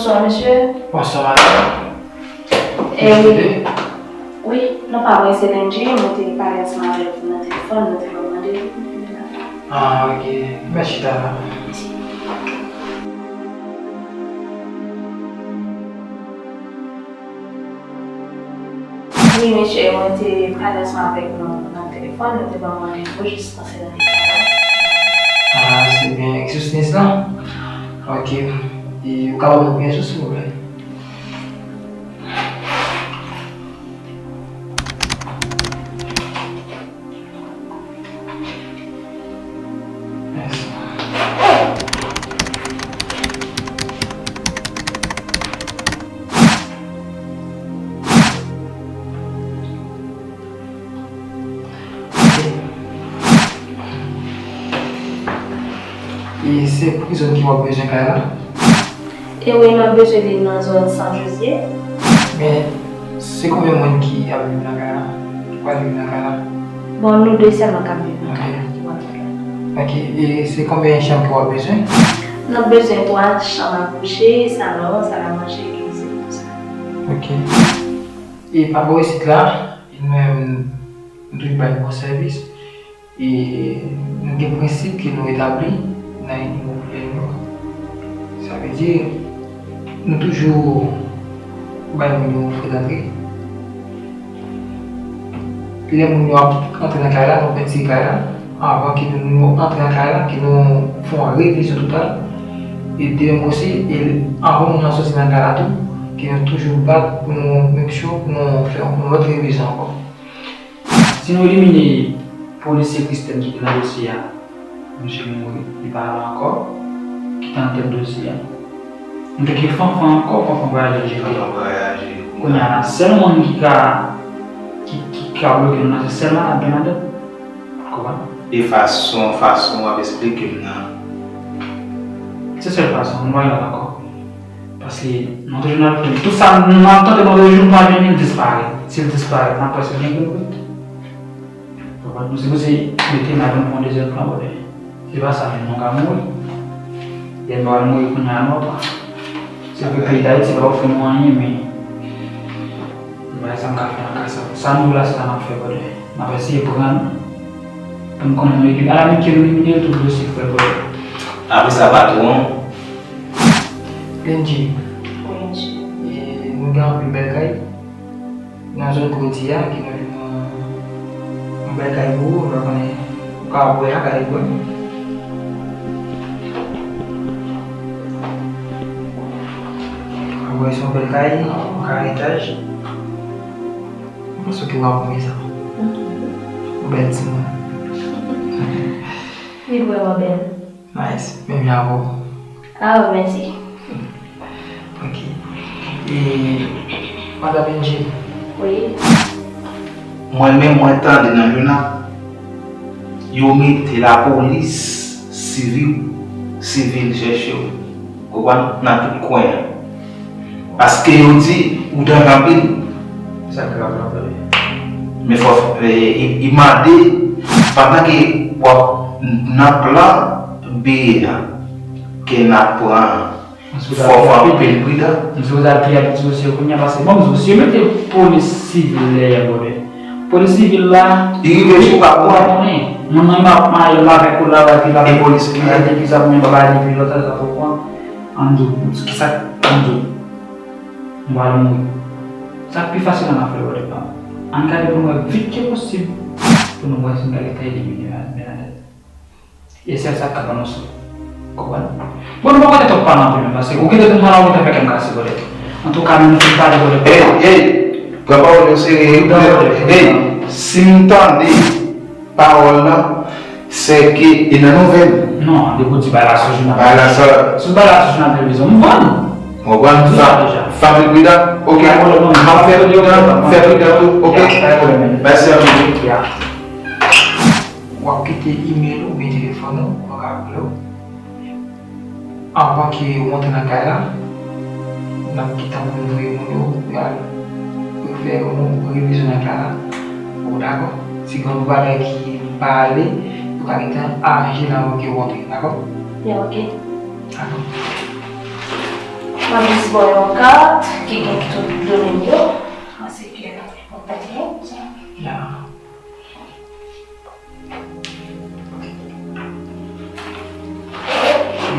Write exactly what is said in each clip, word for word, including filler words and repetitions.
Bonswa, mesye. Bonswa, madanm. Eh wi. Wi, non pa mwen, se Lendji. Mwen te pale ansanm avèk ou nan telefòn, nou te ban m randevou pou vin la. Ah, ok. Mèsi, Tara. Mèsi. Wi, mesye, mwen te pale ansanm avèk nou nan telefòn, nou te ban m randevou jis nan sèt èdtan. Ah, se byen. Exosnis lan? Ok. E ou ka ban mwen premye sou, silvouplè? Mèsi. Ok. E se pou ki zòn ki w ap bezwen kay la? E wi, m ap bezwen li nan zòn San Jozye. Men, se konbyen moun ki ap viv nan kay la? Ki pral viv nan kay la? Bon, nou de sèlman k ap viv nan kay la, ki pral viv la. Ok, e se konbyen chanm ke w ap bezwen? Nou bezwen twa chanm a kouche, salon, sal a manje, kizin, tout sa. Ok. E pa bò isit la, nou menm, nou toujou bay bon sèvis. E nou gen prensip ke nou etabli nan imobilye nou. Sa vle di, nou toujou bay moun yo frè dantre. Lè moun yo ap antre nan kay la, nou pentire kay la. Anvan ke nou, nou antre nan kay la, ke nou fè yon revizyon total. E de menm osi, e anvan moun nan soti nan kay la tou, ke nou toujou bat pou nou make sure pou nou fè yon lòt revizyon ankò. Si nou elimine polisye Kristen ki te nan dosye a, misye mouri, li pa la ankò, ki te nan tèt dosye a. Nou te gen Fanfan ankò, Fanfan vwayaje jete. Fanfan vwayaje. Kounye a la, sèl moun ki ka, ki, ki ka bloke nou nan, se sèlman Ladan ladan. Konprann? E fason, fason w ap esplike m nan. Se sèl fason, nou pa gen lòt ankò. Paske nou toujou nan tout sa, nou ap tante move jou, nou pa jwenn li, l disparèt. Si l disparèt, n ap wè si l gen grenn bout. Konprann? Nou sipoze mete ladan pou yon dezyèm plan, brother. Se pa sa menm, nou ka mouri. Lè nou al mouri kounye a, nou pa. Se vre peyi Dayiti pa ofri nou anyen, men nou pa sa m ka fè nan ka sa. Sa nou la, se sa n ap fè, brother. N ap eseye pran pou n konnen nou elimine. Alamit ke nou elimine l tou dosye, frè, brother. Apre sa, patwon. Lendji. Wi, mesye. E nou gen anpil bèl kay. Nan zòn kote w di a, ki nan yon, yon bèl kay pou ou, nou pa konnen, ou ka wè a, gade pou ou. Ou ka wè se yon bèl kay, yon kare etaj. Mwen panse ke w ap renmen sa. Ou bèl timoun. Li vrèman bèl. Nice. Menm jan avè w. Ah, mèsi. Ok. E, Madanm Angel. Wi. Mwen menm, mwen tande nan jounal, yo mete lapolis sivil, sivil chèche w. Konprann? Nan tout kwen an. Paske yo di ou danje anpil. Sa grav la, frè. Men fò, e, e, e mande, pandan ke w ap nan plan B a, ke n ap pran, fò w anpil pridan. M sipoze al pi abitye osi kounye a, paske bon, m di w, si yo mete polis sivil dèyè, brother. Polis sivil la, li rive sou pa konnen. Moun nan m ap maye l avèk ou la, avèk li la. E polis ki la? Depi sa, mwen pa bay depi lòt sa, sa pou pran. Ann di w, kisa, ann di w, m pral mouri. Sa k pi fasil ann afè, brother pa m. Ann gade pou n wè vit ke posib, pou nou wè si n ka gentan elimine Bènadèt. E sèl sa k ka ban nou sou. Konprann? Bon, nou pa kontan twòp pale anpil menm, paske ou gentan konn pale anpil, fè kè m kase, brother. Antouka, nou fin pale, brother. Ey, ey, pran pawòl yo serye, wi, brother. Ey, si m tande pawòl lan, se ke e nan nouvèl. Non, depi w di bagay la sou jounal. Bagay la sa. Si w bagay la sou jounal televizyon, m vann. Mwen vann. Fanmi pridan. Ok. M ap fè pridan, fè pridan tou. Ok. Mèsi anpil. W ap kite imèl ou oubyen telefòn ou, mwen ka rele w. Anvan ke ou antre nan kay la, n ap gentan voye moun yo pou y al refè yon revizyon nan kay la. Ou dakò? Si gen yon bagay ki pa ale, yo ka gentan aranje l anvan ke ou antre, dakò? Ya, ok. Dakò. M ap jis ba w yon kat ki gen tout done m yo. Panse ke w pa t gen sa. Ya.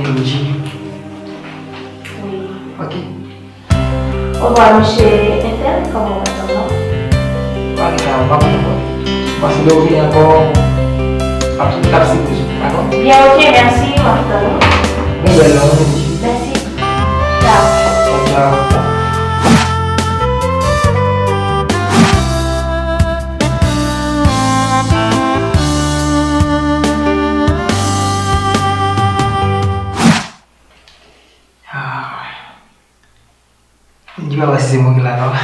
Wi. Ok. Obwa, mesye entèl, kòman w ap tann nan? Pa gen sa, pa gen pwoblèm. Paske lè w vini ankò, m ap, m ap sipoze, dakò? Byen, ok, mèsi, m ap tann ou. Bon, bèl nan, mèsi. Mèsi. Tchao. Tchao, tchao. Ah. M di papa si se mwen ki la non.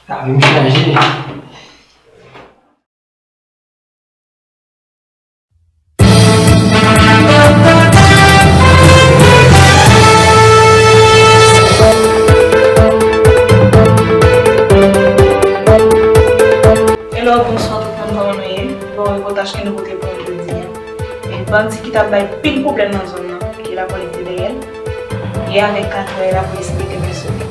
Sa vin chanje. Hello, bonswa tout moun, kòman nou ye? Bon, repòtaj ke nou pote pou nou jodi a. E bandi ki t ap bay pil pwoblèm nan zòn nan, ke lapolis te dèyè l. Yè avèk katouch lapolis mete men sou li.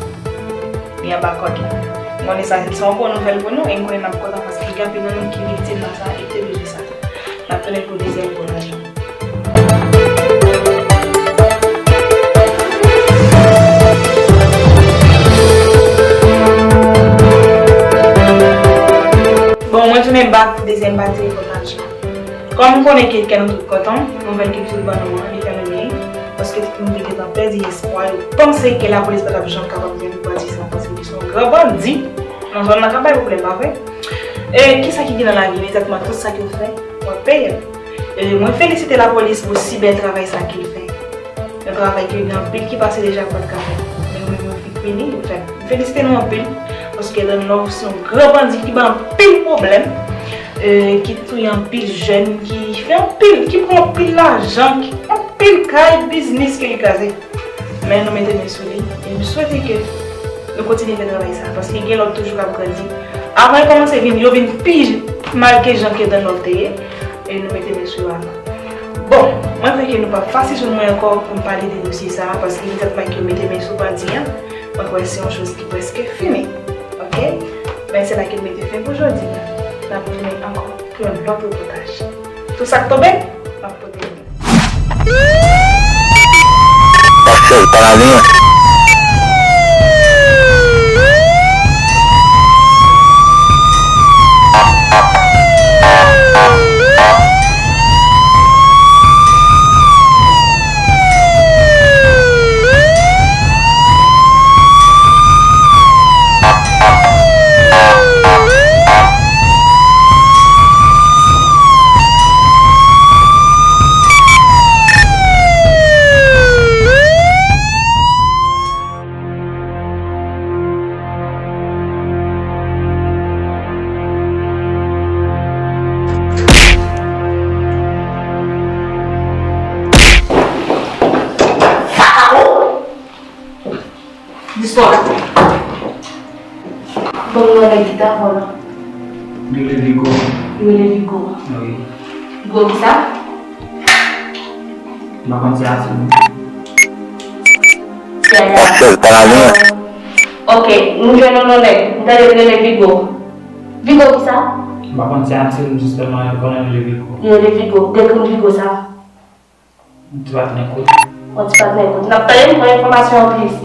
Li anba kòd la. M konnen sa se yon bon nouvèl pou nou e m konnen n ap kontan paske gen anpil nan nou ki viktim nan sa e te bezwen sa. N ap tounen pou dezyèm repòtaj la. Bon, mwen tounen bak pou dezyèm pati repòtaj la. Kòm m konnen ke kè nou tout kontan, nouvèl ke Fil ban nou an, li fè nou byen, paske tout moun te gentan pèdi espwa, yo panse ke lapolis pa t ap janm kapab jwenn bandi sa, paske li se yon gran bandi nan zòn nan k ap bay pwoblèm, pa vre? E kisa ki gen nan lavi, imedyatman tout sa ke w fè, w ap peye l. E mwen felisite lapolis pou si bèl travay sa ke l fè. Yon travay ke gen anpil ki pase deja k pa t ka fè. Men yo menm yo fin fini, yo fè. M felisite nou anpil, paske Don Love se yon gran bandi ki bay anpil pwoblèm, e, ki touye anpil jèn, ki fè anpil, ki pran anpil lajan, ki anpil kay, biznis ke li kraze. Men nou mete men sou li, e m swete ke nou kontinye fè travay sa, paske gen lòt toujou k ap grandi. Avan yo kòmanse vin, yo vin pi mal ke jan ke Don Love te ye, e nou mete men sou yo avan. Bon, mwen kwè ke nou p ap fase sou mwen ankò pou m pale de dosye sa a, paske imedyatman ke yo mete men sou bandi a, mwen kwè se yon choz ki prèske fini. Ok? Men se la ke m mete fen pou jodi a. N ap tounen ankò pou yon lòt repòtaj. Tout sa k tonbe, m ap pote l. Pastè, pa la vini. Dispò. Bon, nou nan gita, vòlò. Li rele Vigo. Li rele Vigo. Wi. Vigo kisa? M pa konn se Atil. Se Atil. Pastè, pa la vini. Ok, nou jwenn yon nonm nèg. M tande li rele Vigo. Vigo kisa? M pa konn se Atil, m jis sèlman konnen li rele Vigo. Li rele Vigo. Dekri m Vigo sa. Yon ti patnè kout. Yon ti patnè kout. N ap tande, m pran enfòmasyon anplis.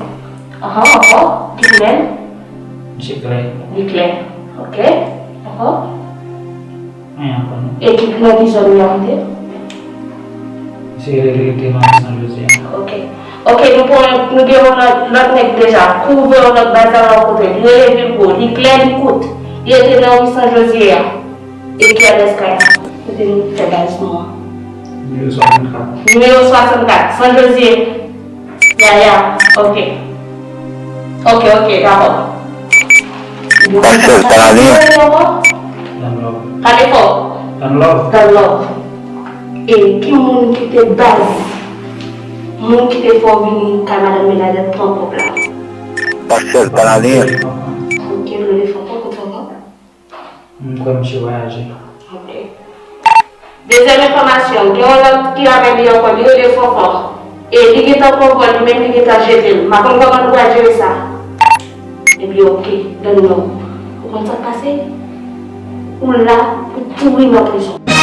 Ahan, ankò. Ki koulè l? Misye klè. Li klè. Ok. Ankò. Anyen ankò non. E ki, nan ki zòn li abite? Misye rete nan San Jozye. Ok. Ok, nou pran, nou gen yon lòt, lòt nèg deja. Kou ouvè yon lòt baz la rankontre. Li rele Vilgo. Li klè, li kout. Li rete nan ri San Jozye a. E ki adrès kay la? Kote nou fè baz nou an? Nimewo swasannkat. Nimewo swasannkat, San Jozye. Ya, ya, ok. Ok, ok, dakò. Pastè, pa la vini. Pale fò. Don Love. Don Love. E ki moun ki te baz? Moun ki te fè w vini kay madanm Benadèt pran kòb la? Pastè, pa la vini. Ok, nou rele fò, poko fò kòb. M kwè misye vwayaje. Ok. Dezyèm enfòmasyon, gen yon lòt ki avèk li ankò, li rele Fòfò. E li gentan pran vòl li menm, li gentan jete l. M pa konn kòman nou pral jere sa. Ebyen, oke, dan nou. Ou konn sa k pase? Ou la pou pouri nan prizon.